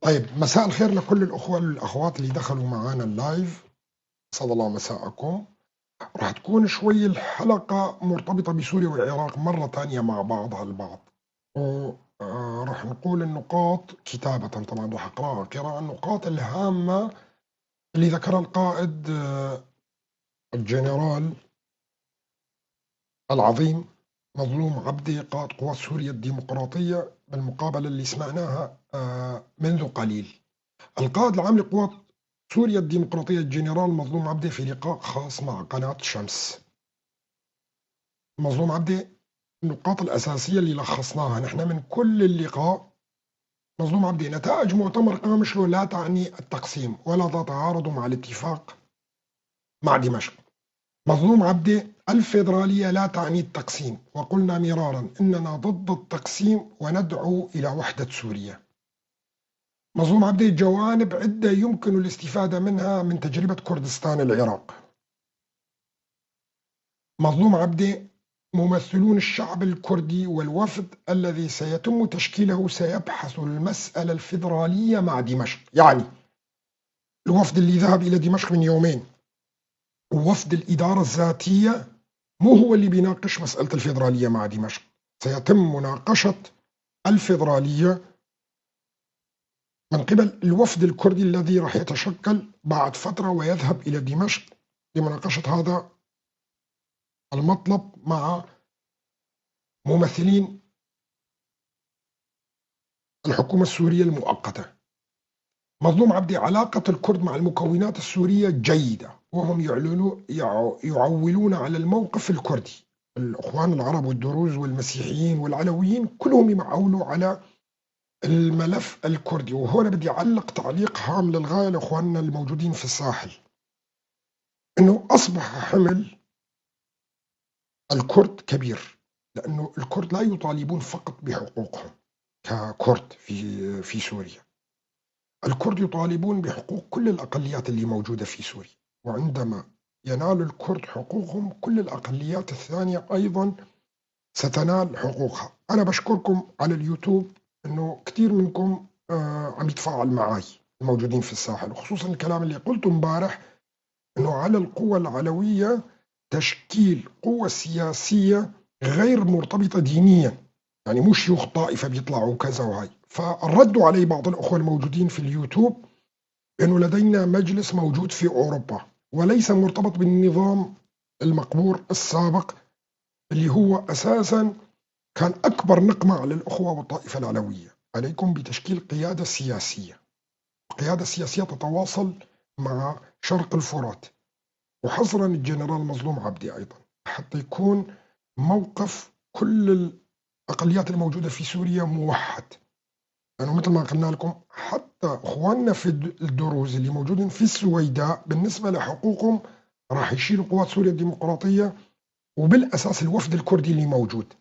طيب، مساء الخير لكل الأخوة والأخوات اللي دخلوا معنا ال live. أسعد الله مساءكم. راح تكون شوي الحلقة مرتبطة بسوريا والعراق مرة ثانية مع بعضها البعض، وراح نقول النقاط كتابة، طبعا راح أقرأها قراءة، النقاط الهامة اللي ذكرها القائد الجنرال العظيم مظلوم عبدي قائد قوات سوريا الديمقراطية بالمقابلة اللي سمعناها منذ قليل. القائد العام لقوات سوريا الديمقراطية الجنرال مظلوم عبدي في لقاء خاص مع قناة شمس. مظلوم عبدي، النقاط الأساسية اللي لخصناها نحن من كل اللقاء. مظلوم عبدي: نتائج مؤتمر قامشلو لا تعني التقسيم ولا تتعارض مع الاتفاق مع دمشق. مظلوم عبدي: الفيدرالية لا تعني التقسيم، وقلنا مرارا إننا ضد التقسيم وندعو إلى وحدة سوريا. مظلوم عبدي: جوانب عدة يمكن الاستفادة منها من تجربة كردستان العراق. مظلوم عبدي: ممثلون الشعب الكردي والوفد الذي سيتم تشكيله سيبحث المسألة الفيدرالية مع دمشق. يعني الوفد اللي ذهب إلى دمشق من يومين، ووفد الإدارة الذاتية، مو هو اللي بيناقش مسألة الفيدرالية مع دمشق. سيتم مناقشة الفيدرالية من قبل الوفد الكردي الذي راح يتشكل بعد فترة ويذهب إلى دمشق لمناقشة هذا المطلب مع ممثلين الحكومة السورية المؤقتة. مظلوم عبدي: علاقة الكرد مع المكونات السورية جيدة، وهم يعولون على الموقف الكردي. الأخوان العرب والدروز والمسيحيين والعلويين كلهم يعولوا على الملف الكردي. وهنا بدي أعلق تعليق هام للغاية لأخواننا الموجودين في الساحل، أنه أصبح حمل الكرد كبير، لأنه الكرد لا يطالبون فقط بحقوقهم ككرد في سوريا، الكرد يطالبون بحقوق كل الأقليات اللي موجودة في سوريا، وعندما ينال الكرد حقوقهم كل الأقليات الثانية أيضا ستنال حقوقها. أنا بشكركم على اليوتيوب أنه كثير منكم عم يتفاعل معي الموجودين في الساحل، وخصوصا الكلام اللي قلته امبارح أنه على القوى العلوية تشكيل قوة سياسية غير مرتبطة دينيا، يعني مو شيوخ طائفة بيطلعوا كذا وهاي. فردوا علي بعض الأخوة الموجودين في اليوتيوب أنه لدينا مجلس موجود في أوروبا وليس مرتبط بالنظام المقبور السابق اللي هو أساسا كان أكبر نقمة على الأخوة والطائفة العلوية. عليكم بتشكيل قيادة سياسية، قيادة سياسية تتواصل مع شرق الفرات، وحصرا الجنرال مظلوم عبدي أيضا، حتى يكون موقف كل الأقليات الموجودة في سوريا موحد. لأنه مثل ما قلنا لكم حتى أخواننا في الدروز اللي موجودين في السويداء بالنسبة لحقوقهم راح يشيلوا قوات سوريا الديمقراطية، وبالأساس الوفد الكردي اللي موجود.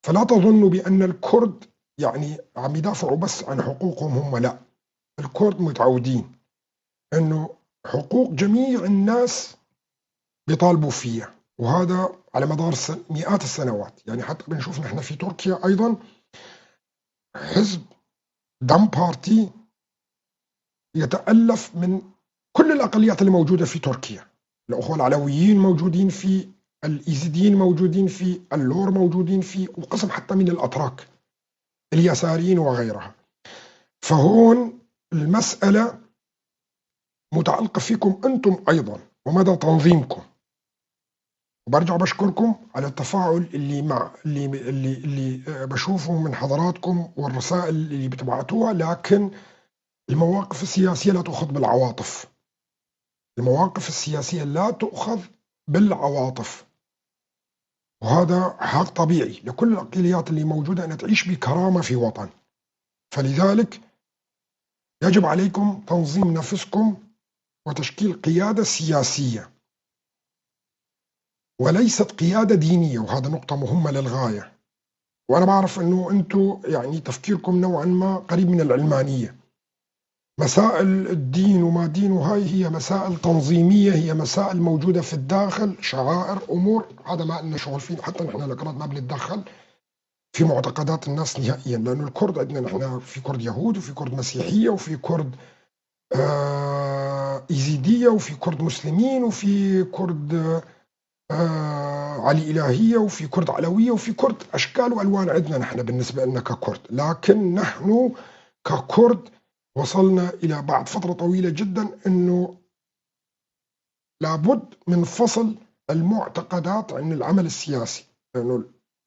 فلا تظنوا بأن الكرد يعني عم يدافعوا بس عن حقوقهم هم، لا، الكرد متعودين أنه حقوق جميع الناس بيطالبوا فيها، وهذا على مدار مئات السنوات. يعني حتى بنشوف نحن في تركيا أيضا حزب دم بارتي يتألف من كل الأقليات اللي موجودة في تركيا، الأخوة العلويين موجودين فيه، الإيزيديين موجودين فيه، اللور موجودين فيه، وقسم حتى من الأتراك اليساريين وغيرها. فهون المسألة متعلقة فيكم أنتم أيضا ومدى تنظيمكم. وبرجع بشكركم على التفاعل اللي مع اللي اللي اللي بشوفه من حضراتكم والرسائل اللي بتبعتوها، لكن المواقف السياسية لا تؤخذ بالعواطف. المواقف السياسية لا تؤخذ بالعواطف، وهذا حق طبيعي لكل الأقليات اللي موجودة أن تعيش بكرامة في وطن. فلذلك يجب عليكم تنظيم نفسكم وتشكيل قيادة سياسية وليست قيادة دينية، وهذا نقطة مهمة للغاية. وأنا بعرف أنه أنتم يعني تفكيركم نوعا ما قريب من العلمانية. مسائل الدين وما دين وهاي هي مسائل تنظيمية، هي مسائل موجودة في الداخل، شعائر، أمور، هذا ما لنا شغل فيه، حتى نحن الأكراد ما بنتدخل. في معتقدات الناس نهائيا، لأنه الكرد عندنا نحن في كرد يهود وفي كرد مسيحية وفي كرد إيزيدية وفي كرد مسلمين وفي كرد علي إلهية وفي كرد علوية وفي كرد أشكال وألوان عندنا نحن بالنسبة لنا ككرد. لكن نحن ككرد وصلنا إلى بعد فترة طويلة جدا أنه لابد من فصل المعتقدات عن العمل السياسي، لأنه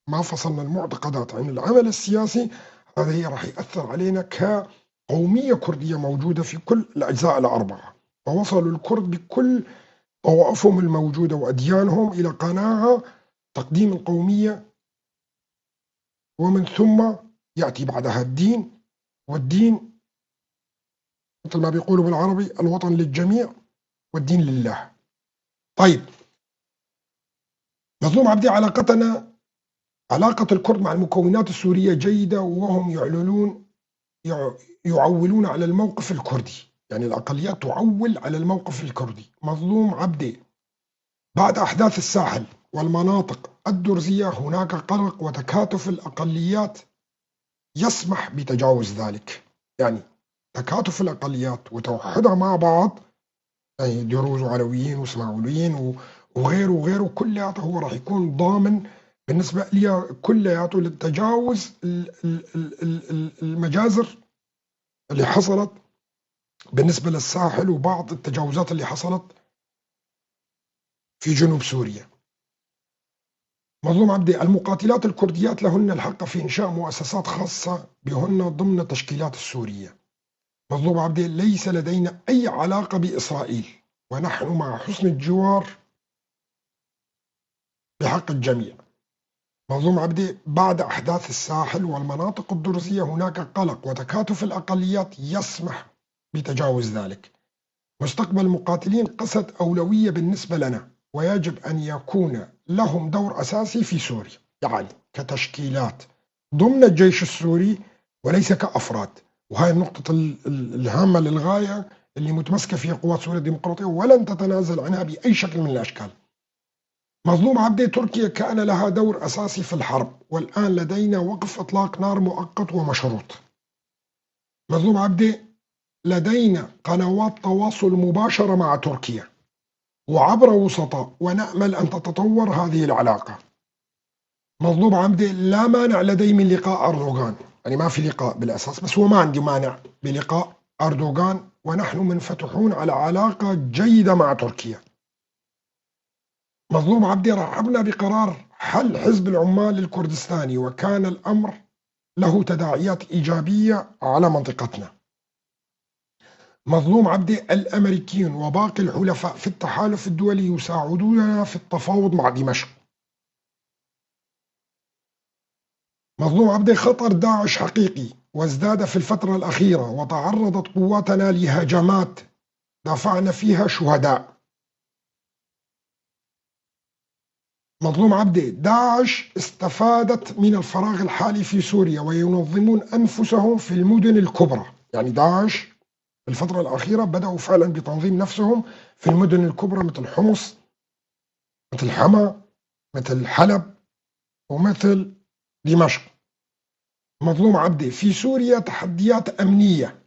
ما فصلنا المعتقدات عن العمل السياسي هذا هي راح يأثر علينا كقومية كردية موجودة في كل الأجزاء الأربعة. فوصلوا الكرد بكل طوائفهم الموجودة وأديانهم إلى قناعة تقديم القومية، ومن ثم يأتي بعدها الدين، والدين مثل ما بيقولوا بالعربي الوطن للجميع والدين لله. طيب مظلوم عبدي، علاقة الكرد مع المكونات السورية جيدة، وهم يعولون على الموقف الكردي، يعني الأقليات تعول على الموقف الكردي. مظلوم عبدي، بعد أحداث الساحل والمناطق الدرزية هناك قلق وتكاتف الأقليات يسمح بتجاوز ذلك، يعني تكاتف الأقليات وتوحدها مع بعض، يعني دروز وعلويين واسماعيليين وغيره وغيره، كلياته هو راح يكون ضامن بالنسبة لي كلياته للتجاوز المجازر اللي حصلت بالنسبة للساحل وبعض التجاوزات اللي حصلت في جنوب سوريا. مظلوم عبدي، المقاتلات الكرديات لهن الحق في إنشاء مؤسسات خاصة بهن ضمن التشكيلات السورية. مظلوم عبدي، ليس لدينا أي علاقة بإسرائيل ونحن مع حسن الجوار بحق الجميع. مظلوم عبدي، بعد أحداث الساحل والمناطق الدرزية هناك قلق وتكاتف الأقليات يسمح بتجاوز ذلك. مستقبل المقاتلين قست أولوية بالنسبة لنا، ويجب أن يكون لهم دور أساسي في سوريا، يعني كتشكيلات ضمن الجيش السوري وليس كأفراد. وهي النقطة الهامة للغاية اللي متمسكة فيها قوات سوريا الديمقراطية ولن تتنازل عنها بأي شكل من الأشكال. مظلوم عبدي، تركيا كان لها دور أساسي في الحرب، والآن لدينا وقف إطلاق نار مؤقت ومشروط. مظلوم عبدي، لدينا قنوات تواصل مباشرة مع تركيا وعبر وسطاء، ونأمل أن تتطور هذه العلاقة. مظلوم عبدي، لا مانع لدي من لقاء أردوغان، يعني ما في لقاء بالأساس، بس هو ما عندي مانع بلقاء أردوغان، ونحن منفتحون على علاقة جيدة مع تركيا. مظلوم عبدي، رحبنا بقرار حل حزب العمال الكردستاني، وكان الأمر له تداعيات إيجابية على منطقتنا. مظلوم عبدي، الأمريكيون وباقي الحلفاء في التحالف الدولي يساعدوننا في التفاوض مع دمشق. مظلوم عبدي، خطر داعش حقيقي وازداد في الفترة الأخيرة، وتعرضت قواتنا لهجمات دفعنا فيها شهداء. مظلوم عبدي، داعش استفادت من الفراغ الحالي في سوريا وينظمون أنفسهم في المدن الكبرى، يعني داعش في الفترة الأخيرة بدأوا فعلا بتنظيم نفسهم في المدن الكبرى مثل حمص، مثل حما، مثل حلب، ومثل دمشق. مظلوم عبدي، في سوريا تحديات أمنية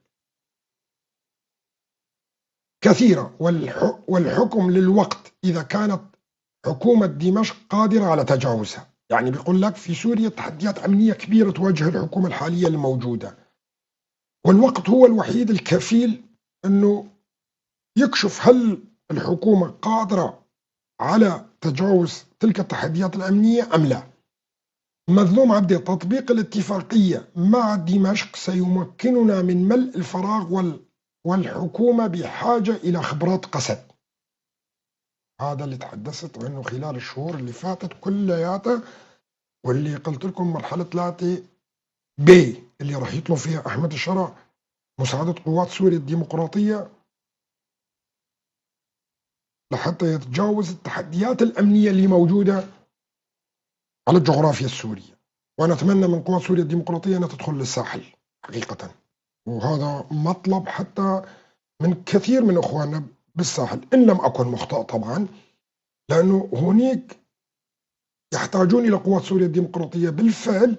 كثيرة والحكم للوقت إذا كانت حكومة دمشق قادرة على تجاوزها. يعني بيقول لك في سوريا تحديات أمنية كبيرة تواجه الحكومة الحالية الموجودة، والوقت هو الوحيد الكفيل أنه يكشف هل الحكومة قادرة على تجاوز تلك التحديات الأمنية أم لا. مظلوم عبدي، تطبيق الاتفاقية مع دمشق سيمكننا من ملء الفراغ والحكومة بحاجة إلى خبرات قسد. هذا اللي تحدثت عنه خلال الشهور اللي فاتت كلياتها، واللي قلت لكم مرحلة 3 بي اللي راح يطلب فيها أحمد الشرع مساعدة قوات سوريا الديمقراطية لحتى يتجاوز التحديات الأمنية اللي موجودة على الجغرافيا السورية. وأنا أتمنى من قوات سوريا الديمقراطية أنها تدخل للساحل حقيقة، وهذا مطلب حتى من كثير من إخواننا بالساحل، إن لم أكن مخطئ طبعا، لأنه هناك يحتاجون إلى قوات سوريا الديمقراطية بالفعل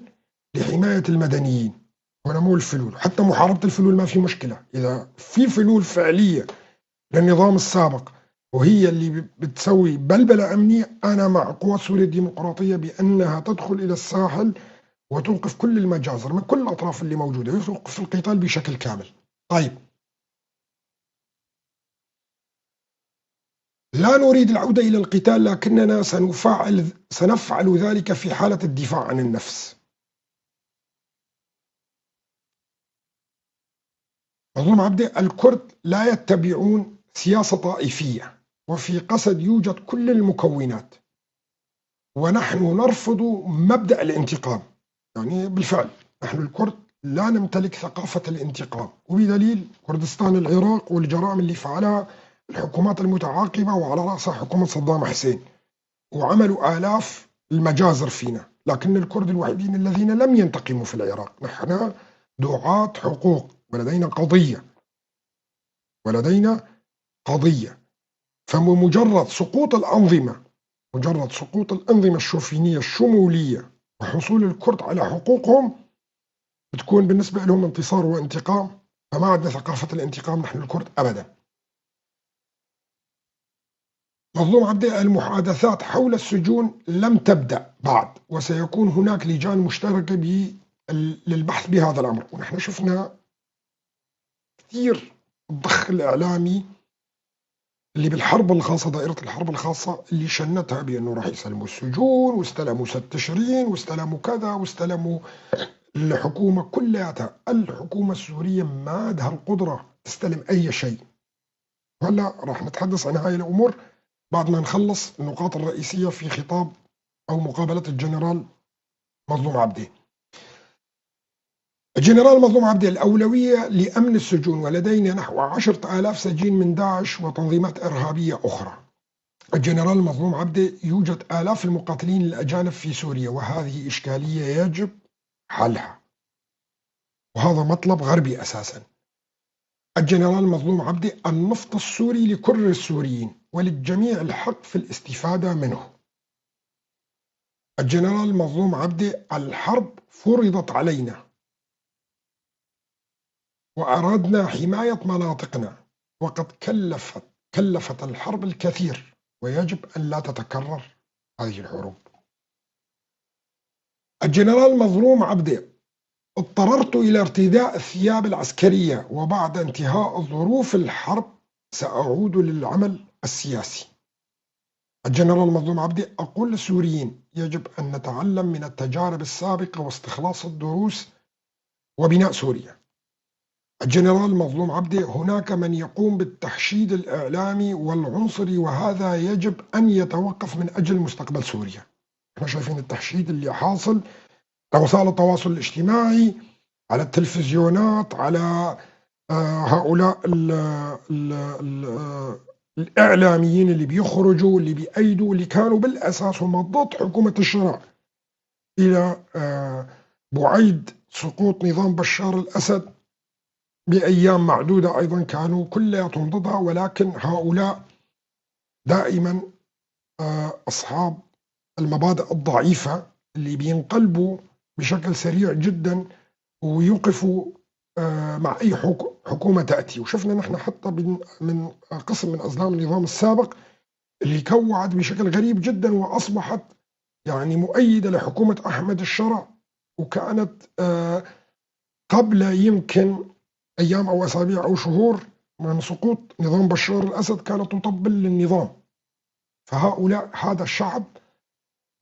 لحماية المدنيين. هنا مو الفلول، حتى محاربة الفلول ما في مشكلة، إذا في فلول فعلية للنظام السابق وهي اللي بتسوي بلبلة أمنية، أنا مع قوات سوريا الديمقراطية بأنها تدخل إلى الساحل وتوقف كل المجازر من كل الأطراف اللي موجودة، يوقف القتال بشكل كامل. طيب، لا نريد العودة إلى القتال، لكننا سنفعل ذلك في حالة الدفاع عن النفس. مظلوم عبدي، الكرد لا يتبعون سياسة طائفية، وفي قسد يوجد كل المكونات، ونحن نرفض مبدأ الانتقام. يعني بالفعل نحن الكرد لا نمتلك ثقافة الانتقام، وبدليل كردستان العراق والجرائم اللي فعلها الحكومات المتعاقبة وعلى رأسها حكومة صدام حسين، وعملوا آلاف المجازر فينا، لكن الكرد الوحيدين الذين لم ينتقموا في العراق. نحن دعاة حقوق ولدينا قضية، ولدينا قضية. فمجرد سقوط الأنظمة، مجرد سقوط الأنظمة الشوفينية الشمولية وحصول الكرد على حقوقهم بتكون بالنسبة لهم انتصار وانتقام. فما عندنا ثقافة الانتقام نحن الكرد أبدا. مظلوم عبدي، المحادثات حول السجون لم تبدأ بعد، وسيكون هناك لجان مشتركة للبحث بهذا الأمر. ونحن شفنا كثير الضخ الإعلامي اللي بالحرب الخاصة، دائرة الحرب الخاصة اللي شنتها بأنه راح يسلموا السجون، واستلموا 6 تشرين، واستلموا كذا، واستلموا الحكومة كلها. الحكومة السورية ما عندها القدرة تستلم أي شيء. وهلا راح نتحدث عن هاي الأمور بعد ما نخلص النقاط الرئيسية في خطاب أو مقابلة الجنرال مظلوم عبدي. الجنرال مظلوم عبدي، الأولوية لأمن السجون، ولدينا نحو 10,000 سجين من داعش وتنظيمات إرهابية أخرى. الجنرال مظلوم عبدي، يوجد آلاف المقاتلين الأجانب في سوريا، وهذه إشكالية يجب حلها، وهذا مطلب غربي أساسا. الجنرال مظلوم عبدي، النفط السوري لكل السوريين وللجميع الحق في الاستفادة منه. الجنرال مظلوم عبدي، الحرب فرضت علينا وأردنا حماية مناطقنا، وقد كلفت الحرب الكثير، ويجب أن لا تتكرر هذه الحروب. الجنرال مظلوم عبدي، اضطررت إلى ارتداء الثياب العسكرية، وبعد انتهاء ظروف الحرب سأعود للعمل السياسي. الجنرال مظلوم عبدي، أقول للسوريين يجب أن نتعلم من التجارب السابقة واستخلاص الدروس وبناء سوريا. الجنرال مظلوم عبدي، هناك من يقوم بالتحشيد الإعلامي والعنصري، وهذا يجب أن يتوقف من أجل مستقبل سوريا. احنا شايفين التحشيد اللي حاصل على وسائل التواصل الاجتماعي، على التلفزيونات، على هؤلاء ال ال ال الإعلاميين اللي بيخرجوا، اللي بيأيدوا، اللي كانوا بالأساس هم ضد حكومة الشرع إلى بعيد سقوط نظام بشار الأسد بأيام معدودة، أيضا كانوا كلياتهم ضدها. ولكن هؤلاء دائما أصحاب المبادئ الضعيفة اللي بينقلبوا بشكل سريع جدا ويوقفوا مع أي حكومة تأتي. وشفنا نحن حتى من قسم من أزلام النظام السابق اللي كوعت بشكل غريب جدا وأصبحت يعني مؤيدة لحكومة أحمد الشرع، وكانت قبل يمكن أيام أو أسابيع أو شهور من سقوط نظام بشار الأسد كانت تطبل للنظام. فهؤلاء هذا الشعب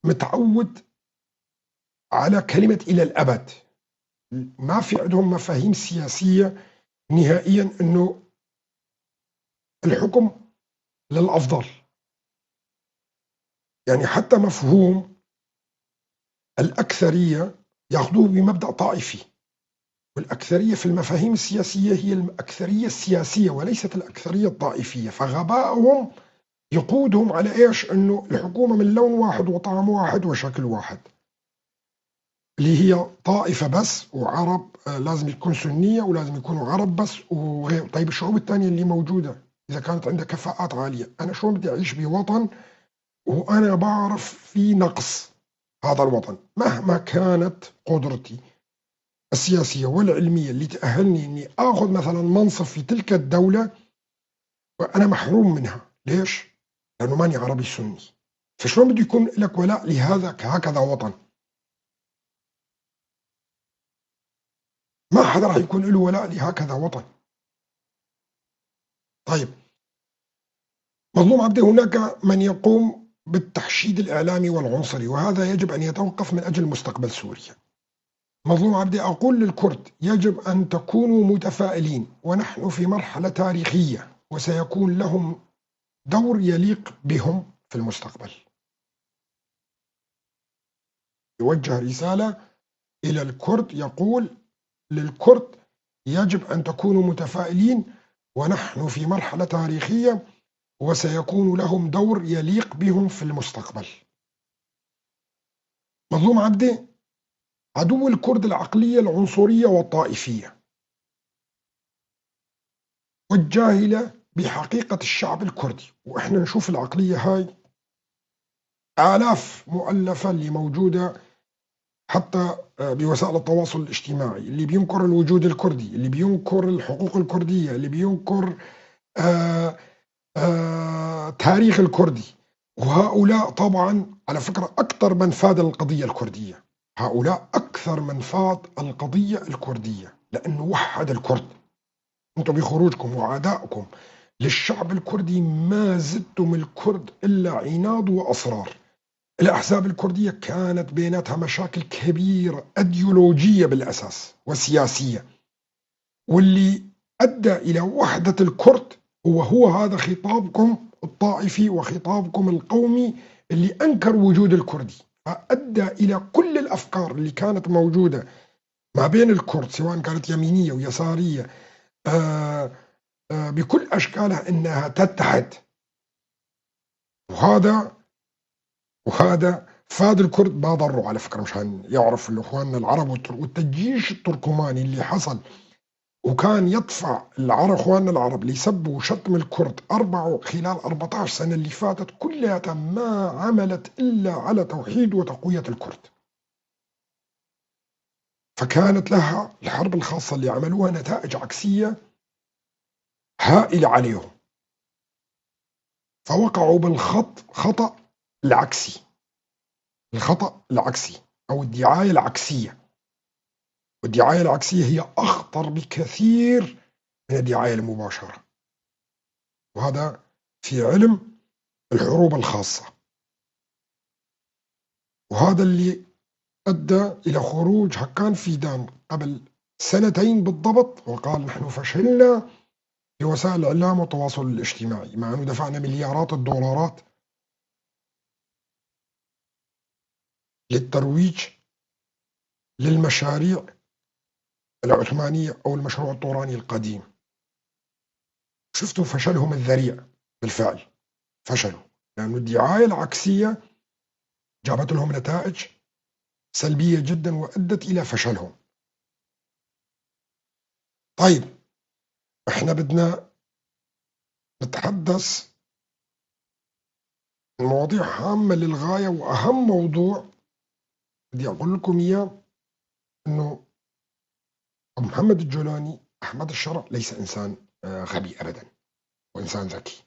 متعود على كلمة إلى الأبد، ما في عندهم مفاهيم سياسية نهائيا أنه الحكم للأفضل. يعني حتى مفهوم الأكثرية يأخذوه بمبدأ طائفي، والأكثرية في المفاهيم السياسية هي الأكثرية السياسية وليست الأكثرية الطائفية. فغبائهم يقودهم على إيش؟ أنه الحكومة من لون واحد وطعم واحد وشكل واحد، اللي هي طائفة بس وعرب، لازم يكون سنية ولازم يكونوا عرب بس وغير. طيب الشعوب الثانية اللي موجودة إذا كانت عندها كفاءات عالية، أنا شو بدي أعيش بوطن وأنا بعرف في نقص؟ هذا الوطن مهما كانت قدرتي السياسية والعلمية اللي تأهلني أني آخذ مثلا منصب في تلك الدولة، وأنا محروم منها. ليش؟ لأنه ماني عربي سني. فشلون بده يكون لك ولاء لهذا هكذا وطن؟ ما حدا راح يكون له ولاء لهكذا وطن. طيب مظلوم عبدي، هناك من يقوم بالتحشيد الإعلامي والعنصري، وهذا يجب أن يتوقف من أجل مستقبل سوريا. مظلوم عبدي، أقول للكرد يجب أن تكونوا متفائلين، ونحن في مرحلة تاريخية وسيكون لهم دور يليق بهم في المستقبل. يوجه رسالة إلى الكرد، يقول للكرد يجب أن تكونوا متفائلين ونحن في مرحلة تاريخية وسيكون لهم دور يليق بهم في المستقبل. مظلوم عبدي، عدو الكرد العقلية العنصرية والطائفية والجاهلة بحقيقة الشعب الكردي، وإحنا نشوف العقلية هاي آلاف مؤلفة اللي موجودة حتى بوسائل التواصل الاجتماعي، اللي بينكر الوجود الكردي، اللي بينكر الحقوق الكردية، اللي بينكر تاريخ الكردي. وهؤلاء طبعا على فكرة أكثر من فاد القضية الكردية، هؤلاء أكثر من فاد القضية الكردية، لأنه وحد الكرد. أنتم بخروجكم وعدائكم للشعب الكردي ما زدتم الكرد إلا عناد وأصرار. الأحزاب الكردية كانت بيناتها مشاكل كبيرة أيديولوجية بالأساس وسياسية، واللي أدى إلى وحدة الكرد هو هذا خطابكم الطائفي وخطابكم القومي اللي أنكر وجود الكردي، فأدى إلى كل الأفكار اللي كانت موجودة ما بين الكرد سواء كانت يمينية ويسارية بكل أشكالها إنها تتحد. وهذا فاد الكرد، ما ضروا على فكرة، مشان يعرف الإخوان العرب والتجيش التركماني اللي حصل وكان يدفع العرب، إخواننا العرب اللي سبوا وشتم الكرد خلال 14 سنة اللي فاتت كلها ما عملت إلا على توحيد وتقوية الكرد. فكانت لها الحرب الخاصة اللي عملوها نتائج عكسية هائلة عليهم، فوقعوا بالخط خطأ العكسي، الخطأ العكسي أو الدعاية العكسية. والدعاية العكسية هي أخطر بكثير من الدعاية المباشرة، وهذا في علم الحروب الخاصة. وهذا اللي أدى إلى خروج هكان فيدان قبل سنتين بالضبط وقال نحن فشلنا في وسائل الإعلام والتواصل الاجتماعي، مع أنه دفعنا مليارات الدولارات للترويج للمشاريع العثمانية أو المشروع الطوراني القديم. شفتوا فشلهم الذريع بالفعل، فشلوا لأن الدعاية العكسية جابت لهم نتائج سلبية جدا وأدت إلى فشلهم. طيب احنا بدنا نتحدث عن مواضيع هامة للغاية، وأهم موضوع بدي أقول لكم إياه إنه أبو محمد الجولاني أحمد الشرع ليس إنسان غبي أبدا، وإنسان ذكي.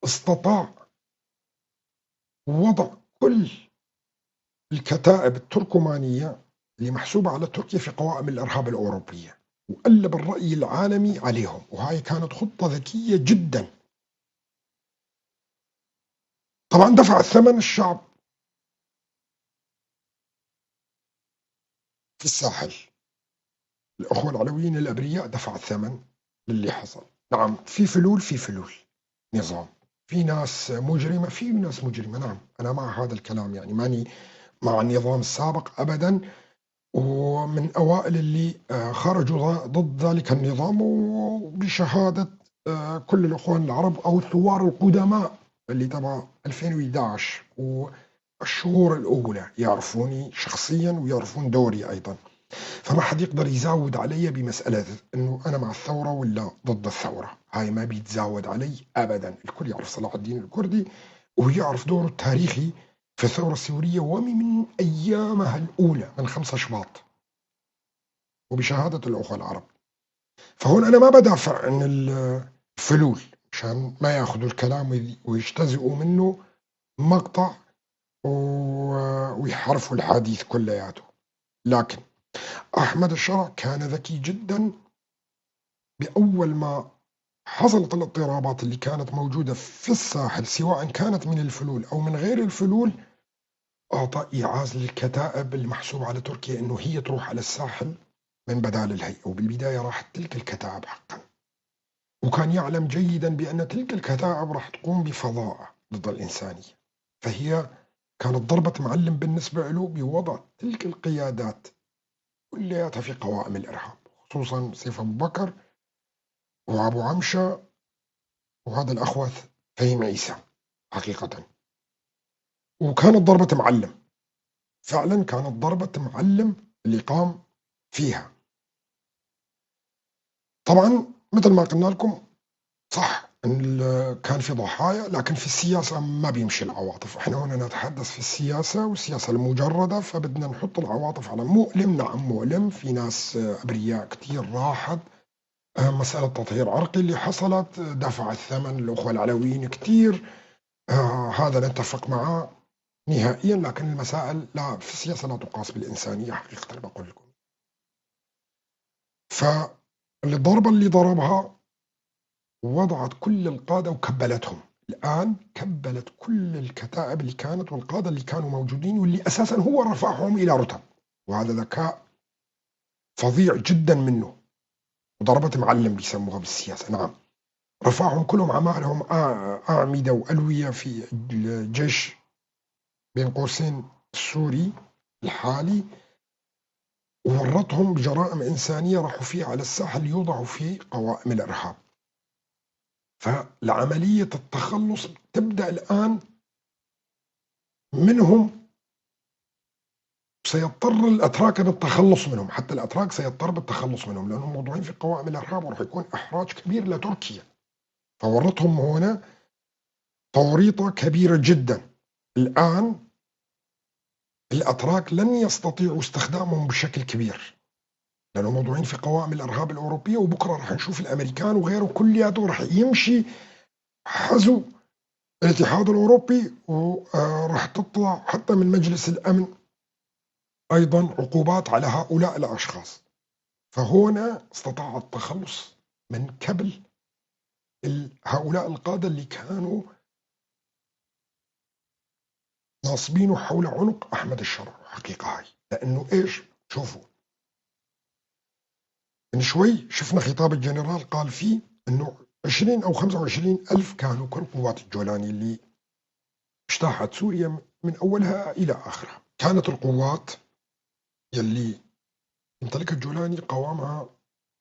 استطاع وضع كل الكتائب التركمانية اللي محسوبة على تركيا في قوائم الإرهاب الأوروبية، وقلب الرأي العالمي عليهم، وهاي كانت خطة ذكية جدا. طبعا دفع الثمن الشعب في الساحل، الأخوة العلويين الأبرياء دفع الثمن للي حصل. نعم في فلول، في فلول نظام، في ناس مجرمة، في ناس مجرمة، نعم أنا مع هذا الكلام، يعني ماني مع النظام السابق أبدا، ومن أوائل اللي خرجوا ضد ذلك النظام، وبشهادة كل الأخوان العرب أو الثوار القدماء اللي تبع 2011 والشهور الأولى يعرفوني شخصيا ويعرفون دوري أيضا، فما حد يقدر يزاود علي بمسألة أنه أنا مع الثورة ولا ضد الثورة، هاي ما بيتزاود علي أبدا. الكل يعرف صلاح الدين الكردي ويعرف دوره التاريخي في الثورة السورية ومن أيامها الأولى من 5 شباط، وبشهادة الأخوة العرب. فهون أنا ما بدافع عن الفلول مشان ما ياخذوا الكلام ويجتزئوا منه مقطع ويحرفوا الحديث كلياته، لكن أحمد الشرع كان ذكي جدا. بأول ما حصلت الاضطرابات اللي كانت موجودة في الساحل، سواء كانت من الفلول أو من غير الفلول، أعطى إيعاز للكتائب المحسوبة على تركيا أنه هي تروح على الساحل من بدال الهيئة. وبالبداية راحت تلك الكتائب حقا، وكان يعلم جيدا بأن تلك الكتائب راح تقوم بفظاعة ضد الإنسانية، فهي كانت ضربة معلم بالنسبة له بوضع تلك القيادات كلياتها في قوائم الإرهاب، خصوصا سيف أبو بكر وأبو عمشة وهذا الأخوث فهيم عيسى حقيقة. وكانت ضربة معلم، فعلا كانت ضربة معلم اللي قام فيها. طبعا مثل ما قلنا لكم، صح إن كان في ضحايا، لكن في السياسة ما بيمشي العواطف. احنا هنا نتحدث في السياسة والسياسة المجردة، فبدنا نحط العواطف على مؤلم. نعم مؤلم، في ناس أبرياء كتير راحت، مسألة تطهير عرقي اللي حصلت دفع الثمن الأخوة العلويين كتير، هذا نتفق معه نهائيا، لكن المسائل لا، في السياسة لا تقاس بالإنسانية حقيقة بقول لكم. فالضربة اللي ضربها وضعت كل القادة وكبلتهم. الآن كبلت كل الكتائب اللي كانت والقادة اللي كانوا موجودين واللي أساسا هو رفعهم إلى رتب، وهذا ذكاء فظيع جدا منه، وضربة معلم بيسموها بالسياسة. نعم رفعهم كلهم، عمالهم أعمدة وألوية في الجيش بين قوسين السوري الحالي، وورطهم بجرائم إنسانية راحوا فيها على الساحة اللي يوضعوا في قوائم الإرهاب. فالعملية التخلص تبدأ الآن منهم، سيضطر الأتراك بالتخلص منهم، حتى الأتراك سيضطر بالتخلص منهم لأنهم موضوعين في قوائم الإرهاب، وراح يكون إحراج كبير لتركيا. فورطهم هنا توريطة كبيرة جدا. الآن الأتراك لن يستطيعوا استخدامهم بشكل كبير لأنهم موضوعين في قوائم الإرهاب الأوروبية، وبكرة راح نشوف الأمريكان وغيره كلياته راح يمشي حزو الاتحاد الأوروبي، وراح تطلع حتى من مجلس الأمن أيضا عقوبات على هؤلاء الأشخاص. فهنا استطاع التخلص من كبل هؤلاء القادة اللي كانوا ناصبينه حول عنق أحمد الشرع حقيقة هاي. لأنه إيش؟ شوفوا من شوي شفنا خطاب الجنرال قال فيه أنه 20 أو 25 ألف كانوا كل قوات الجولاني اللي اجتاحت سوريا من أولها إلى آخرها. كانت القوات يلي يمتلكها الجولاني قوامها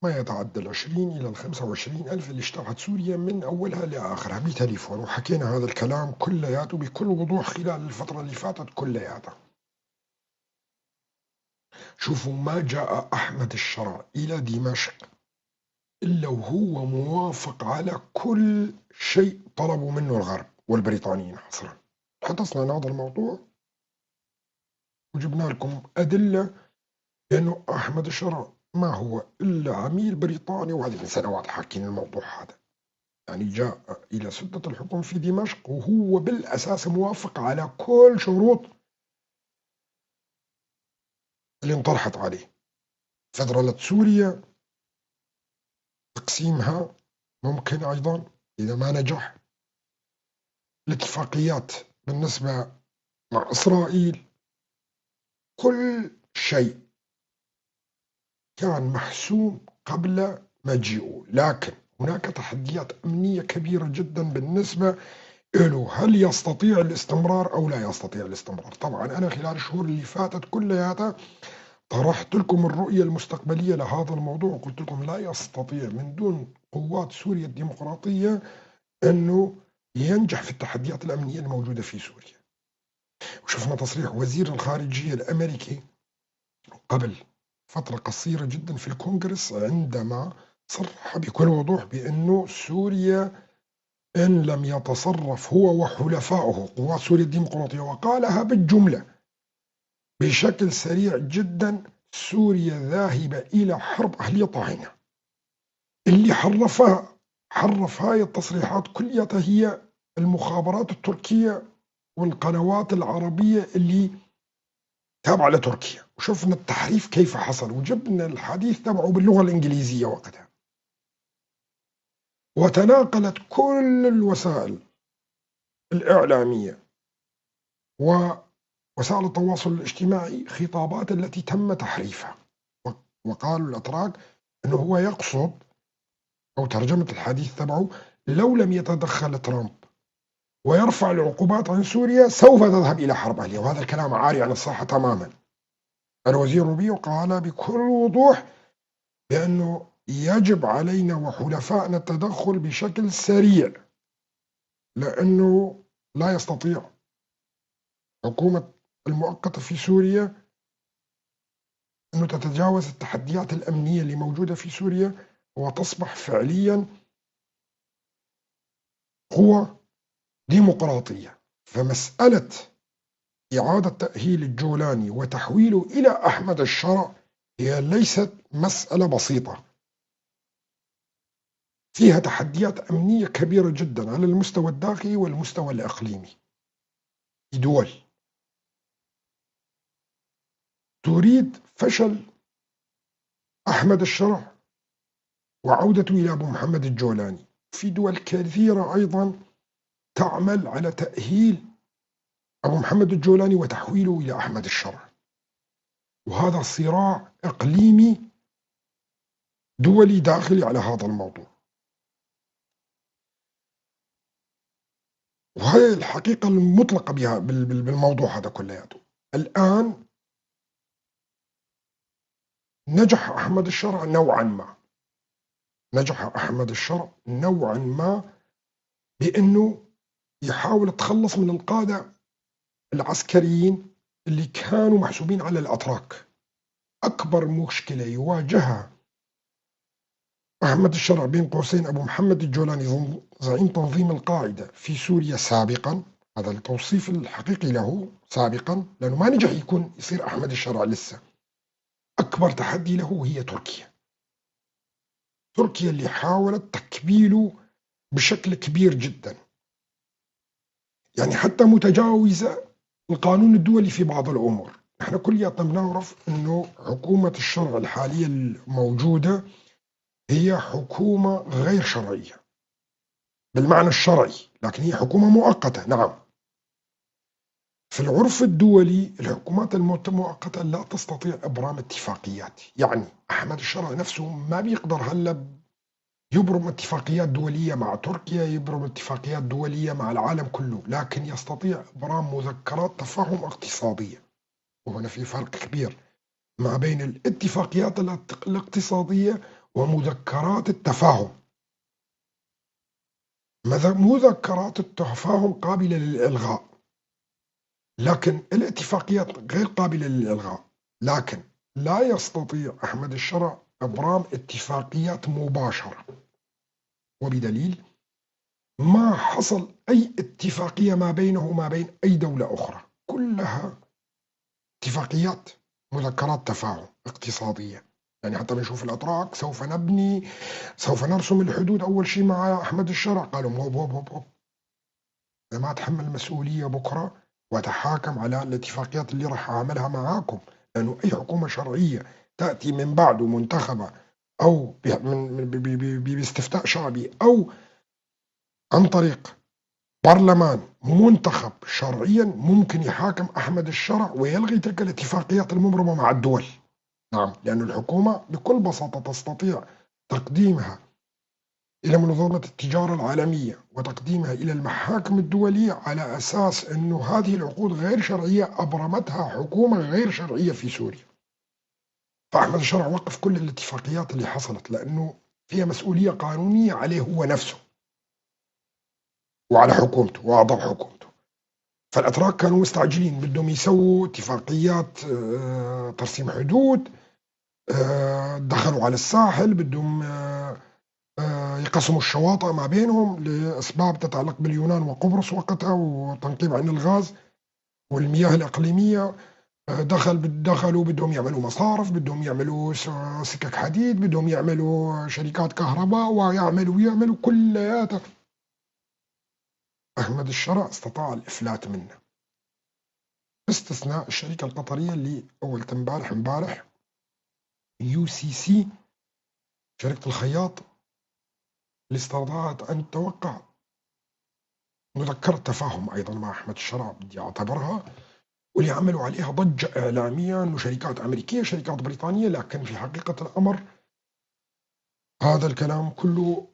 ما يتعدى 20 إلى 25 ألف اللي اجتاحت سوريا من أولها لآخرها بتليفون، وحكينا هذا الكلام كلياته بكل وضوح خلال الفترة اللي فاتت كلياتها. شوفوا ما جاء أحمد الشرع إلى دمشق إلا وهو موافق على كل شيء طلبوا منه الغرب والبريطانيين حصرا. تحدثنا عن هذا الموضوع وجبنا لكم أدلة لأنه أحمد الشرع ما هو إلا عميل بريطاني، وهذه من سنوات حاكين الموضوع هذا. يعني جاء إلى سدة الحكم في دمشق وهو بالأساس موافق على كل شروط اللي انطرحت عليه. فدرلة سوريا تقسيمها ممكن أيضا إذا ما نجح، الاتفاقيات بالنسبة مع إسرائيل، كل شيء كان محسوم قبل مجيئه. لكن هناك تحديات أمنية كبيرة جدا بالنسبة له، هل يستطيع الاستمرار أو لا يستطيع الاستمرار؟ طبعا أنا خلال الشهور اللي فاتت كلها طرحت لكم الرؤية المستقبلية لهذا الموضوع، وقلت لكم لا يستطيع من دون قوات سوريا الديمقراطية أنه ينجح في التحديات الأمنية الموجودة في سوريا. وشفنا تصريح وزير الخارجية الأمريكي قبل فترة قصيرة جدا في الكونغرس عندما صرح بكل وضوح بأنه سوريا إن لم يتصرف هو وحلفائه قوات سوريا الديمقراطية، وقالها بالجملة بشكل سريع جدا، سوريا ذاهبة إلى حرب أهلية طاحنة. اللي حرف هاي التصريحات كلها هي المخابرات التركية والقنوات العربية اللي تابعة لتركيا، وشفنا التحريف كيف حصل، وجبنا الحديث تبعه باللغة الإنجليزية وقتها، وتناقلت كل الوسائل الإعلامية ووسائل التواصل الاجتماعي خطابات التي تم تحريفها. وقالوا الأتراك أنه هو يقصد، أو ترجمة الحديث تبعه، لو لم يتدخل ترامب ويرفع العقوبات عن سوريا سوف تذهب إلى حرب أهلية. وهذا الكلام عاري عن الصحة تماما. الوزير روبيو قال بكل وضوح بأنه يجب علينا وحلفائنا التدخل بشكل سريع، لأنه لا يستطيع حكومة المؤقتة في سوريا أنه تتجاوز التحديات الأمنية اللي موجودة في سوريا وتصبح فعليا قوة ديمقراطية. فمسألة إعادة تأهيل الجولاني وتحويله إلى أحمد الشرع هي ليست مسألة بسيطة، فيها تحديات أمنية كبيرة جدا على المستوى الداخلي والمستوى الإقليمي. دول تريد فشل أحمد الشرع وعودته إلى أبو محمد الجولاني. في دول كثيرة أيضا تعمل على تأهيل أبو محمد الجولاني وتحويله إلى أحمد الشرع، وهذا صراع إقليمي دولي داخلي على هذا الموضوع. وهي الحقيقة المطلقة بها بالموضوع هذا كلياته. الآن نجح أحمد الشرع نوعا ما، نجح أحمد الشرع نوعا ما بأنه يحاول التخلص من القادة العسكريين اللي كانوا محسوبين على الأتراك. أكبر مشكلة يواجهها أحمد الشرع بين قوسين أبو محمد الجولاني زعيم تنظيم القاعدة في سوريا سابقا، هذا التوصيف الحقيقي له سابقا، لأنه ما نجح يصير أحمد الشرع لسه. أكبر تحدي له هي تركيا، تركيا اللي حاولت تكبيله بشكل كبير جدا، يعني حتى متجاوزة القانون الدولي في بعض الأمور. نحن كلياتنا بنعرف أنه حكومة الشرع الحالية الموجودة هي حكومة غير شرعية بالمعنى الشرعي، لكن هي حكومة مؤقتة. نعم، في العرف الدولي الحكومات المؤقتة لا تستطيع إبرام اتفاقيات، يعني أحمد الشرع نفسه ما بيقدر هلا يبرم اتفاقيات دولية مع تركيا، يبرم اتفاقيات دولية مع العالم كله، لكن يستطيع إبرام مذكرات تفاهم اقتصادية. وهنا في فرق كبير ما بين الاتفاقيات الاقتصادية ومذكرات التفاهم. مذكرات التفاهم قابلة للإلغاء، لكن الاتفاقيات غير قابلة للإلغاء. لكن لا يستطيع أحمد الشرع إبرام اتفاقيات مباشرة، وبدليل ما حصل أي اتفاقية ما بينه وما بين أي دولة أخرى، كلها اتفاقيات مذكرات تفاهم اقتصادية. يعني حتى بنشوف الأتراك سوف نبني، سوف نرسم الحدود أول شيء مع أحمد الشرع، قالوا هوب هوب هوب هوب، أنا ما أتحمل مسؤولية بكرة وأتحاكم على الاتفاقيات اللي راح أعملها معاكم، لأنه أي حكومة شرعية تأتي من بعده منتخبة أو باستفتاء شعبي أو عن طريق برلمان منتخب شرعيا ممكن يحاكم أحمد الشرع ويلغي تلك الاتفاقيات المبرمة مع الدول. نعم، لأن الحكومة بكل بساطة تستطيع تقديمها إلى منظمة التجارة العالمية وتقديمها إلى المحاكم الدولية على أساس أنه هذه العقود غير شرعية أبرمتها حكومة غير شرعية في سوريا. فأحمد الشرع وقف كل الاتفاقيات اللي حصلت لأنه فيها مسؤولية قانونية عليه هو نفسه وعلى حكومته وأعضاء حكومته. فالأتراك كانوا مستعجلين، بدهم يسووا اتفاقيات ترسيم حدود، دخلوا على الساحل، بدهم يقسموا الشواطئ ما بينهم لأسباب تتعلق باليونان وقبرص وقتها وتنقيب عن الغاز والمياه الإقليمية. دخلوا بدهم يعملوا مصارف، بدهم يعملوا سكك حديد، بدهم يعملوا شركات كهرباء، ويعملوا كلياتها. أحمد الشرع استطاع الإفلات منه، باستثناء الشركة القطرية اللي أول امبارح UCC شركة الخياط اللي استطاعت أن توقع مذكرة تفاهم أيضا مع أحمد الشرع، بدي أعتبرها، واللي عملوا عليها ضجة إعلامية أنه شركات أمريكية شركات بريطانية، لكن في حقيقة الأمر هذا الكلام كله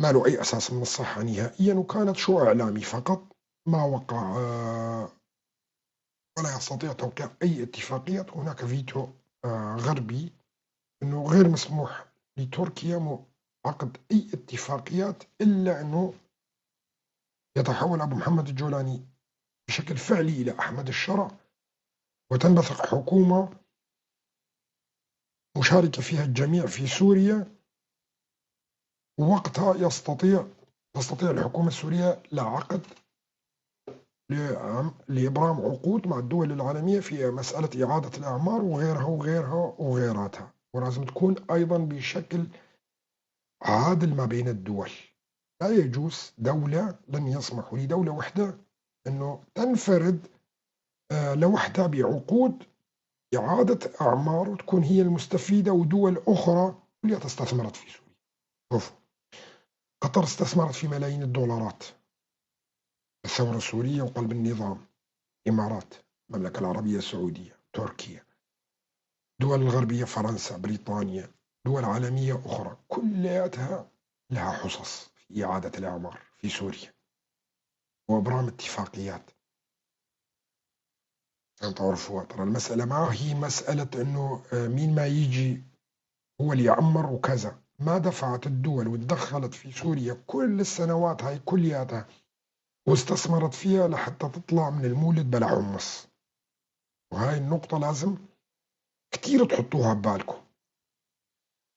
ما له أي أساس من الصحة نهائيا، وكانت شو إعلامي فقط، ما وقع ولا يستطيع توقيع أي اتفاقية. هناك فيتو غربي أنه غير مسموح لتركيا عقد أي اتفاقيات إلا أنه يتحول أبو محمد الجولاني بشكل فعلي إلى أحمد الشرع، وتنبثق حكومة مشاركة فيها الجميع في سوريا، ووقتها تستطيع الحكومة السورية لعقد لإبرام عقود مع الدول العالمية في مسألة إعادة الأعمار وغيرها وغيرها وغيراتها، ولازم تكون أيضا بشكل عادل ما بين الدول. لا يجوز دولة، لن يسمحوا لدولة واحدة أنه تنفرد لوحدها بعقود إعادة أعمار وتكون هي المستفيدة، ودول أخرى كلها استثمرت في سوريا. شوفوا قطر استثمرت في ملايين الدولارات، الثورة السورية وقلب النظام، الإمارات، المملكة العربية السعودية، تركيا، دول الغربية، فرنسا، بريطانيا، دول عالمية أخرى، كلها لها حصص في إعادة الأعمار في سوريا وإبرام اتفاقيات. عشان تعرفوها ترى المسألة ما هي مسألة إنه مين ما يجي هو اللي يعمر وكذا. ما دفعت الدول وتدخلت في سوريا كل السنوات هاي كلياتها واستثمرت فيها لحتى تطلع من المولد بلا حمص. وهاي النقطة لازم كتير تحطوها ببالكم.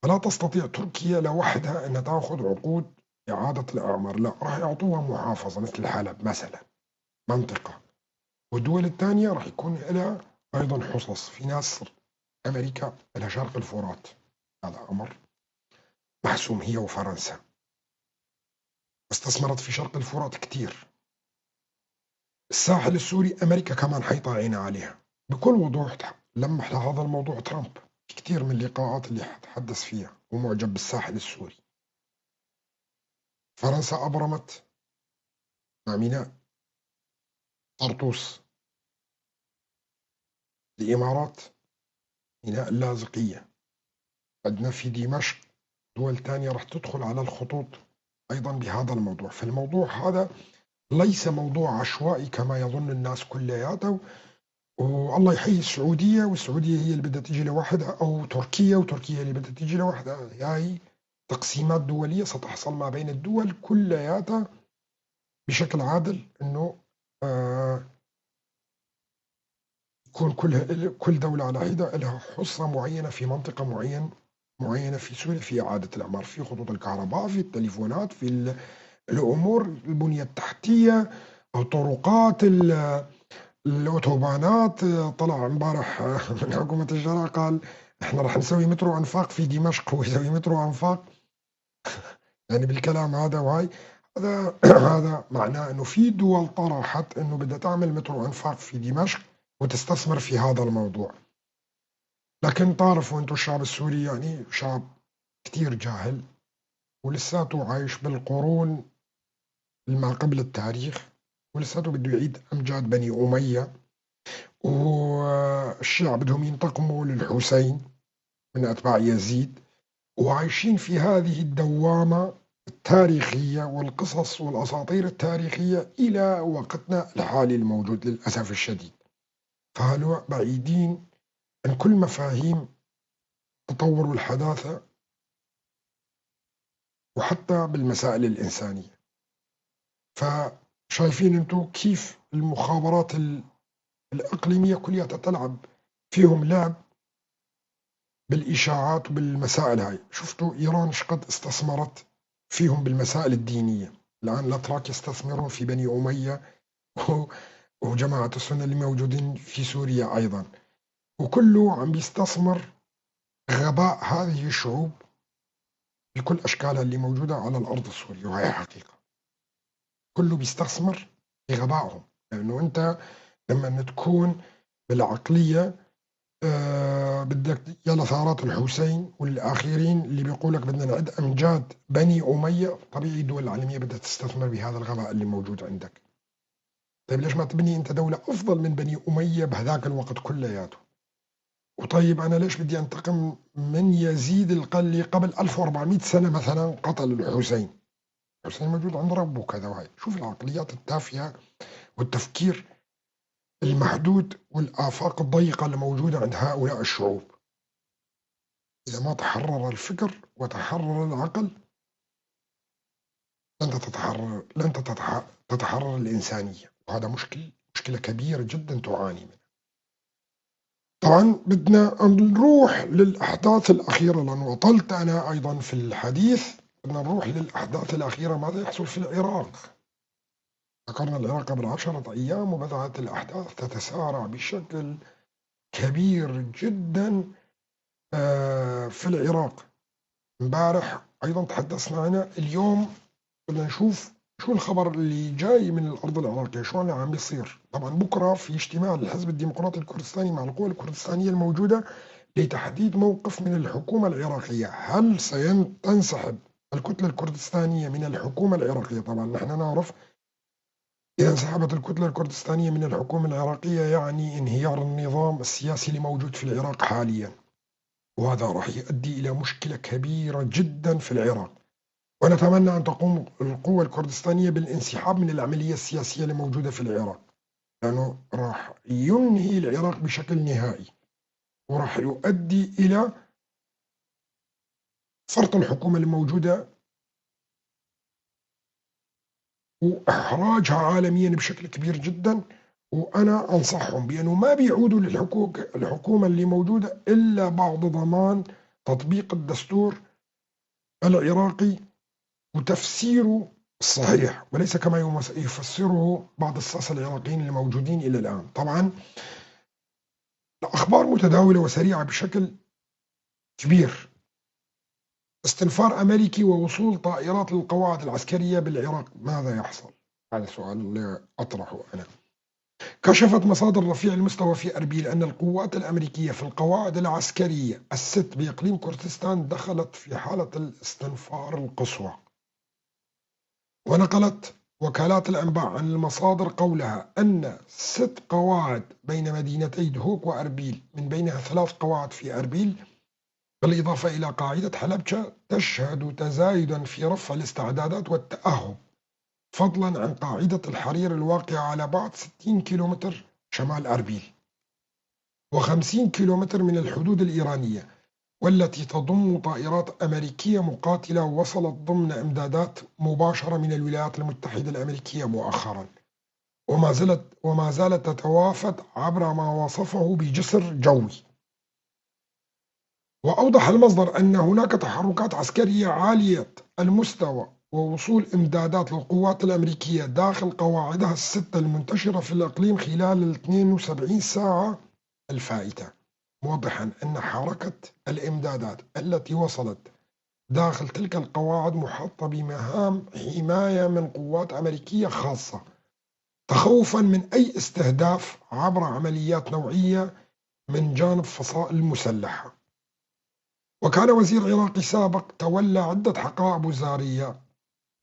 فلا تستطيع تركيا لوحدها أنها تأخذ عقود إعادة الأعمار، لا، راح يعطوها محافظة مثل حلب مثلا، منطقة، والدول الثانية راح يكون لها أيضا حصص. في ناس أمريكا لها شرق الفرات، هذا أمر محسوم، هي وفرنسا استثمرت في شرق الفرات كتير. الساحل السوري أمريكا كمان حيطة عينها عليها بكل وضوح. لمح لهذا الموضوع ترامب في كتير من اللقاءات اللي تحدث فيها، ومعجب بالساحل السوري. فرنسا أبرمت مع ميناء طرطوس، الإمارات ميناء اللاذقية، عندنا في دمشق دول تانية راح تدخل على الخطوط أيضا بهذا الموضوع. فالموضوع هذا ليس موضوع عشوائي كما يظن الناس كلياته، والله يحيي السعودية، والسعودية هي اللي بدها تيجي لوحدها، أو تركيا، وتركيا اللي بدها تيجي لوحدها. هاي تقسيمات دولية ستحصل ما بين الدول كلياتها بشكل عادل، إنه يكون كل دولة على حدة لها حصة معينة في منطقة معينة في سوريا، في إعادة الأعمار، في خطوط الكهرباء، في التليفونات، في الأمور، البنية التحتية، الطرقات، الأوتوبانات. طلع امبارح من حكومة الشرع قال احنا راح نسوي مترو أنفاق في دمشق، هو يسوي مترو أنفاق يعني بالكلام هذا. وهاي هذا معناه انه في دول طرحت انه بدها تعمل مترو أنفاق في دمشق وتستثمر في هذا الموضوع. لكن تعرفوا انتم الشعب السوري يعني شعب كتير جاهل، ولساته عايش بالقرون ما قبل التاريخ، ولساته بده يعيد أمجاد بني أمية، والشيعة بدهم ينتقموا للحسين من أتباع يزيد، وعايشين في هذه الدوامة التاريخية والقصص والأساطير التاريخية إلى وقتنا الحالي الموجود للأسف الشديد. فهلو بعيدين عن كل مفاهيم التطور والحداثة، وحتى بالمسائل الإنسانية. فشايفين انتو كيف المخابرات الإقليمية كلها تلعب فيهم لعب بالإشاعات وبالمسائل هاي. شفتوا إيران شقد استثمرت فيهم بالمسائل الدينية. الآن الأتراك يستثمرون في بني أمية وجماعة السنة اللي موجودين في سوريا أيضا، وكله عم بيستثمر غباء هذه الشعوب بكل أشكالها اللي موجودة على الأرض السورية، وهي حقيقة. كله بيستثمر بغبائهم، لأنه أنت لما تكون بالعقلية بدك يلا ثارات الحسين والآخرين اللي بيقولك بدنا نعد أمجاد بني أمية، طبيعي الدول العالمية بدها تستثمر بهذا الغباء اللي موجود عندك. طيب ليش ما تبني أنت دولة أفضل من بني أمية بهذاك الوقت كلياته؟ وطيب أنا ليش بدي أنتقم من يزيد اللي قبل 1400 سنة مثلا قتل الحسين؟ الحسين موجود عند ربه كذا وهي. شوف العقليات التافهة والتفكير المحدود والآفاق الضيقة اللي موجودة عند هؤلاء الشعوب. إذا ما تحرر الفكر وتحرر العقل لن تتحرر الإنسانية، وهذا مشكلة كبيرة جدا تعاني منها. طبعا بدنا نروح للأحداث الأخيرة، لأنه أطلت أنا أيضا في الحديث. بدنا نروح للأحداث الأخيرة، ماذا يحصل في العراق؟ ذكرنا العراق قبل 10 أيام وبدأت الأحداث تتسارع بشكل كبير جدا في العراق. امبارح أيضا تحدثنا عنها، اليوم بدنا نشوف شو الخبر اللي جاي من الأرض العراقية، شو اللي عم بيصير. طبعا بكرة في اجتماع للحزب الديمقراطي الكردستاني مع القوى الكردستانية الموجودة لتحديد موقف من الحكومة العراقية. هل سينسحب الكتلة الكردستانية من الحكومة العراقية؟ طبعا نحن نعرف إذا انسحبت الكتلة الكردستانية من الحكومة العراقية يعني انهيار النظام السياسي اللي موجود في العراق حاليا، وهذا راح يؤدي إلى مشكلة كبيرة جدا في العراق. ونتمنى أن تقوم القوى الكردستانية بالانسحاب من العملية السياسية اللي موجودة في العراق، لأنه راح ينهي العراق بشكل نهائي وراح يؤدي إلى فرط الحكومة اللي موجودة وإحراجها عالميا بشكل كبير جدا. وأنا أنصحهم بأنه ما بيعودوا للحكومة اللي موجودة إلا بعد ضمان تطبيق الدستور العراقي وتفسيره الصحيح، وليس كما يفسره بعض الساسة العراقيين اللي موجودين إلى الآن. طبعا الأخبار متداولة وسريعة بشكل كبير. استنفار أمريكي ووصول طائرات للقواعد العسكرية بالعراق، ماذا يحصل؟ هذا السؤال اللي أطرحه أنا. كشفت مصادر رفيع المستوى في أربيل أن القوات الأمريكية في القواعد العسكرية الست بإقليم كردستان دخلت في حالة الاستنفار القصوى. ونقلت وكالات الأنباء عن المصادر قولها أن 6 قواعد بين مدينتي دهوك وأربيل، من بينها 3 قواعد في أربيل، بالإضافة إلى قاعدة حلبجة، تشهد تزايدا في رفع الاستعدادات والتأهب، فضلا عن قاعدة الحرير الواقعة على بعد 60 كيلومتر شمال أربيل و50 كيلومتر من الحدود الإيرانية، والتي تضم طائرات أمريكية مقاتلة وصلت ضمن إمدادات مباشرة من الولايات المتحدة الأمريكية مؤخرا، وما زالت تتوافد عبر ما وصفه بجسر جوي. وأوضح المصدر أن هناك تحركات عسكرية عالية المستوى ووصول إمدادات للقوات الأمريكية داخل قواعدها الستة المنتشرة في الإقليم خلال 72 ساعة الفائتة، موضحا أن حركة الإمدادات التي وصلت داخل تلك القواعد محاطة بمهام حماية من قوات أمريكية خاصة، تخوفا من أي استهداف عبر عمليات نوعية من جانب فصائل مسلحة. وكان وزير عراقي سابق تولى عدة حقائب وزارية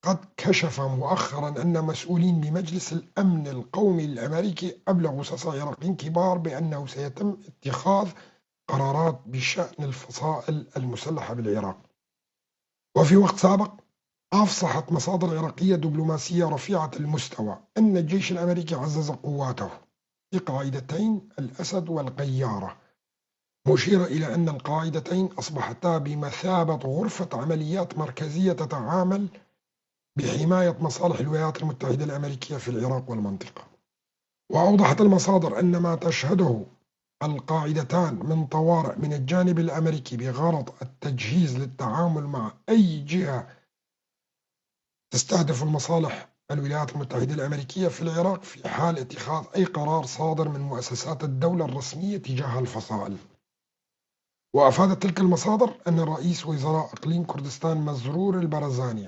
قد كشف مؤخرا أن مسؤولين بمجلس الأمن القومي الأمريكي أبلغوا ساسة عراقيين كبار بأنه سيتم اتخاذ قرارات بشأن الفصائل المسلحة بالعراق. وفي وقت سابق أفصحت مصادر عراقية دبلوماسية رفيعة المستوى أن الجيش الأمريكي عزز قواته في قاعدتين الأسد والقيارة، مشيرة إلى أن القاعدتين أصبحتا بمثابة غرفة عمليات مركزية تتعامل بحماية مصالح الولايات المتحدة الأمريكية في العراق والمنطقة. وأوضحت المصادر أن ما تشهده القاعدتان من طوارئ من الجانب الأمريكي بغرض التجهيز للتعامل مع أي جهة تستهدف المصالح الولايات المتحدة الأمريكية في العراق في حال اتخاذ أي قرار صادر من مؤسسات الدولة الرسمية تجاه الفصائل. وأفادت تلك المصادر أن رئيس وزراء إقليم كردستان مزرور البرزاني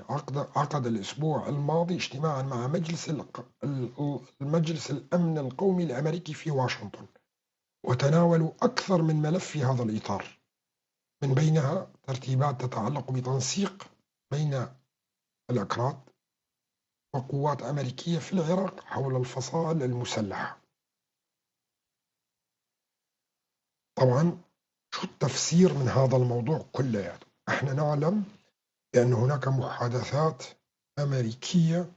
عقد الأسبوع الماضي اجتماعا مع مجلس الأمن القومي الأمريكي في واشنطن، وتناولوا أكثر من ملف في هذا الإطار، من بينها ترتيبات تتعلق بتنسيق بين الأكراد وقوات أمريكية في العراق حول الفصائل المسلحة. طبعا شو التفسير من هذا الموضوع كله؟ احنا نعلم بأن هناك محادثات أمريكية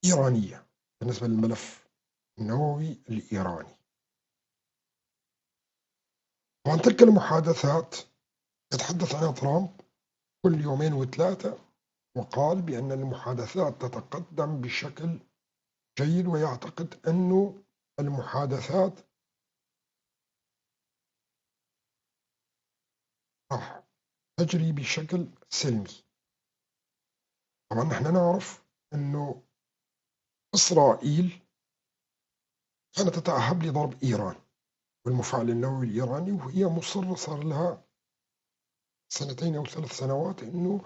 إيرانية بالنسبة للملف النووي الإيراني. طبعا تلك المحادثات يتحدث عنها ترامب كل يومين وثلاثة، وقال بأن المحادثات تتقدم بشكل جيد، ويعتقد أنه المحادثات راح تجري بشكل سلمي. طبعا نحن نعرف أنه إسرائيل كانت تتأهب لضرب إيران والمفاعل النووي الإيراني، وهي مصرة صار لها سنتين أو 3 سنوات أنه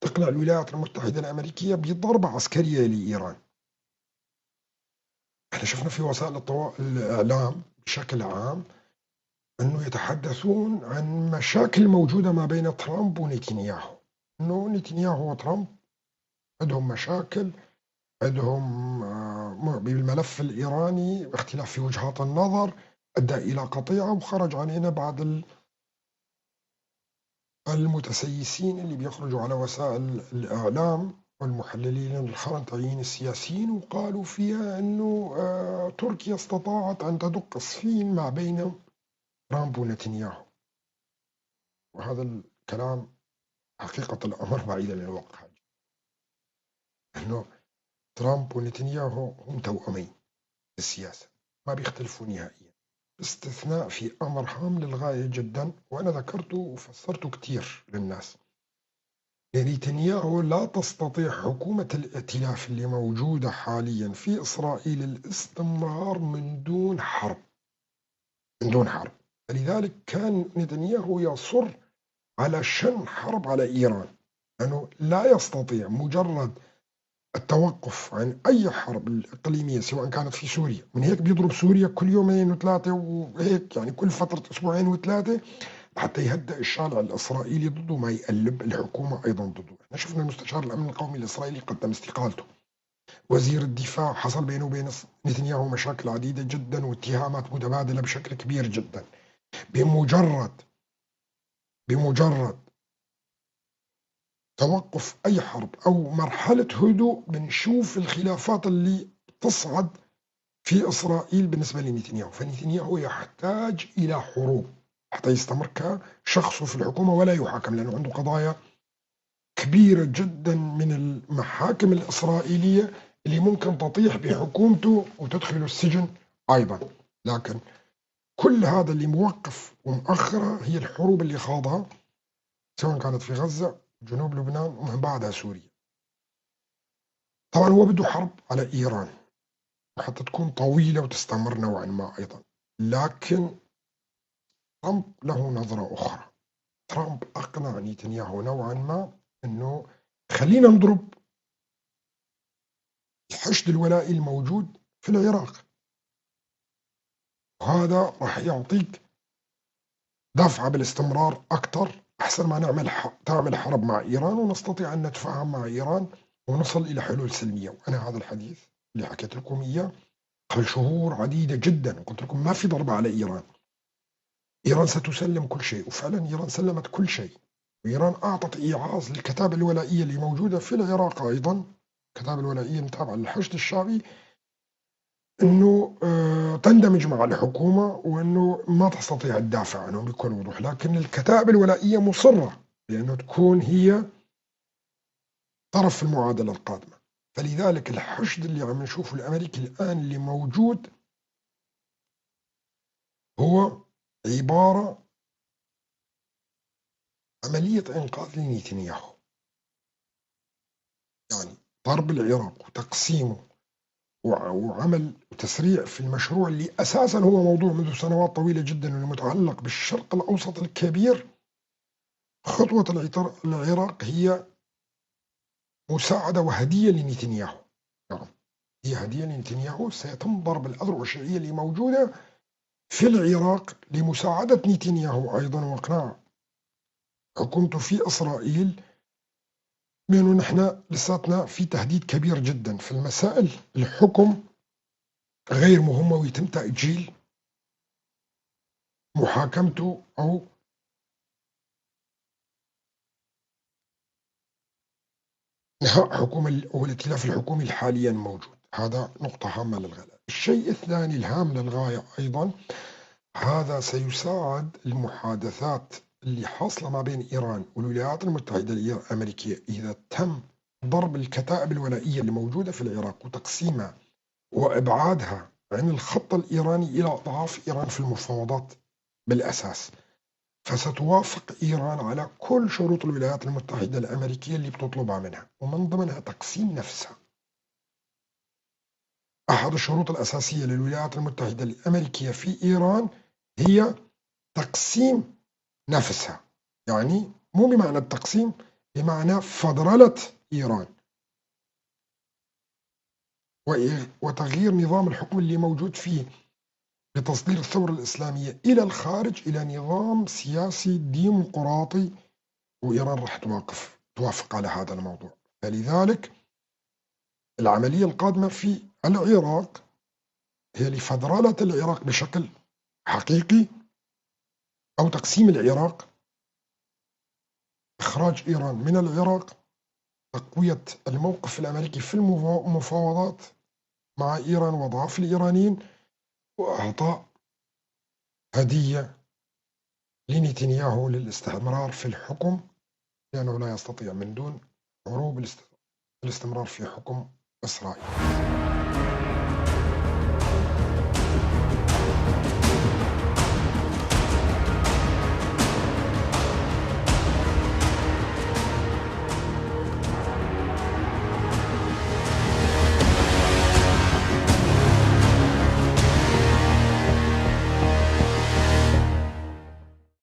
تقنع الولايات المتحدة الأمريكية بضربة عسكرية لإيران. احنا شفنا في وسائل الإعلام بشكل عام أنه يتحدثون عن مشاكل موجودة ما بين ترامب ونتنياهو، أنه نتنياهو وترامب عندهم مشاكل، عندهم بالملف الإيراني اختلاف في وجهات النظر أدى إلى قطيعة، وخرج علينا بعض المتسيسين اللي بيخرجوا على وسائل الإعلام والمحللين الخرنطيين السياسيين، وقالوا فيها أنه تركيا استطاعت أن تدق السفين ما بين ترامب ونتنياهو. وهذا الكلام حقيقة الأمر بعيدا عن الواقع، أنه ترامب ونتنياهو هم توأمين في السياسة، ما بيختلفوا نهائيا، باستثناء في أمر هام للغاية جدا، وأنا ذكرته وفسرته كتير للناس. نتنياهو لا تستطيع حكومة الائتلاف اللي موجودة حاليا في إسرائيل الاستمرار من دون حرب، من دون حرب. لذلك كان نتنياهو يصر على شن حرب على إيران، لأنه لا يستطيع مجرد التوقف عن أي حرب الإقليمية سواء كانت في سوريا. من هيك بيضرب سوريا كل يومين وثلاثة وهيك، يعني كل فترة أسبوعين وثلاثة، حتى يهدئ الشارع الإسرائيلي ضده، ما يقلب الحكومة أيضا ضده. احنا شفنا المستشار الأمن القومي الإسرائيلي قدم استقالته، وزير الدفاع حصل بينه وبين نتنياهو مشاكل عديدة جدا واتهامات متبادلة بشكل كبير جدا. بمجرد توقف أي حرب أو مرحلة هدوء بنشوف الخلافات اللي تصعد في إسرائيل بالنسبة لنتنياهو. فنتنياهو يحتاج إلى حروب حتى يستمر كشخصه في الحكومة ولا يحاكم، لأنه عنده قضايا كبيرة جدا من المحاكم الإسرائيلية اللي ممكن تطيح بحكومته وتدخله السجن أيضا. لكن كل هذا اللي موقف ومؤخرة هي الحروب اللي خاضها، سواء كانت في غزة، جنوب لبنان، ومن بعدها سوريا. طبعا هو بده حرب على إيران حتى تكون طويلة وتستمر نوعا ما أيضا، لكن ترامب له نظرة أخرى. ترامب أقنع نتنياهو نوعا ما أنه خلينا نضرب الحشد الولائي الموجود في العراق، وهذا راح يعطيك دفعة بالاستمرار أكثر، أحسن ما تعمل حرب مع إيران ونستطيع أن نتفاهم مع إيران ونصل إلى حلول سلمية. وأنا هذا الحديث اللي حكيت لكم إياه قبل شهور عديدة جدا، قلت لكم ما في ضربة على إيران، إيران ستسلم كل شيء، وفعلا إيران سلمت كل شيء. وإيران أعطت إيعاز للكتابة الولائية اللي موجودة في العراق أيضا، الكتابة الولائية المتابعة للحشد الشعبي، أنه تندمج مع الحكومة وأنه ما تستطيع الدافع عنهم بكل وضوح. لكن الكتائب الولائية مصرة لأنه تكون هي طرف في المعادلة القادمة. فلذلك الحشد اللي عم نشوفه الأمريكي الآن اللي موجود هو عبارة عملية إنقاذ لنتنياهو. يعني ضرب العراق وتقسيمه وعمل وتسريع في المشروع اللي أساسا هو موضوع منذ سنوات طويلة جدا والمتعلق بالشرق الأوسط الكبير. خطوة العراق هي مساعدة وهدية لنتنياهو. نعم، هي هدية لنتنياهو. سيتم ضرب الأذرع الشيعية اللي موجودة في العراق لمساعدة نتنياهو أيضا وإقناع حكومته في إسرائيل بأنه نحن لساتنا في تهديد كبير جدا في المسائل الحكم غير مهمة، ويتم تأجيل محاكمته أو إنهاء حكومة أو الائتلاف الحكومي الحاليا موجود. هذا نقطة هامة للغاية. الشيء الثاني الهام للغاية أيضا، هذا سيساعد المحادثات اللي حاصلة ما بين إيران والولايات المتحدة الأمريكية. إذا تم ضرب الكتائب الولائية اللي موجودة في العراق وتقسيمها وإبعادها عن الخط الإيراني إلى أضعاف إيران في المفاوضات بالأساس، فستوافق إيران على كل شروط الولايات المتحدة الأمريكية اللي بتطلبها منها، ومن ضمنها تقسيم نفسها. أحد الشروط الأساسية للولايات المتحدة الأمريكية في إيران هي تقسيم نفسها، يعني مو بمعنى التقسيم، بمعنى فدرلة إيران وتغيير نظام الحكم اللي موجود فيه بتصدير الثورة الإسلامية إلى الخارج إلى نظام سياسي ديمقراطي، وإيران راح توافق على هذا الموضوع. فلذلك العملية القادمة في العراق هي لفدرلة العراق بشكل حقيقي أو تقسيم العراق، إخراج إيران من العراق، تقوية الموقف الأمريكي في المفاوضات مع إيران وضعف الإيرانيين، وإعطاء هدية لنتنياهو للاستمرار في الحكم، لأنه لا يستطيع من دون حروب الاستمرار في حكم إسرائيل.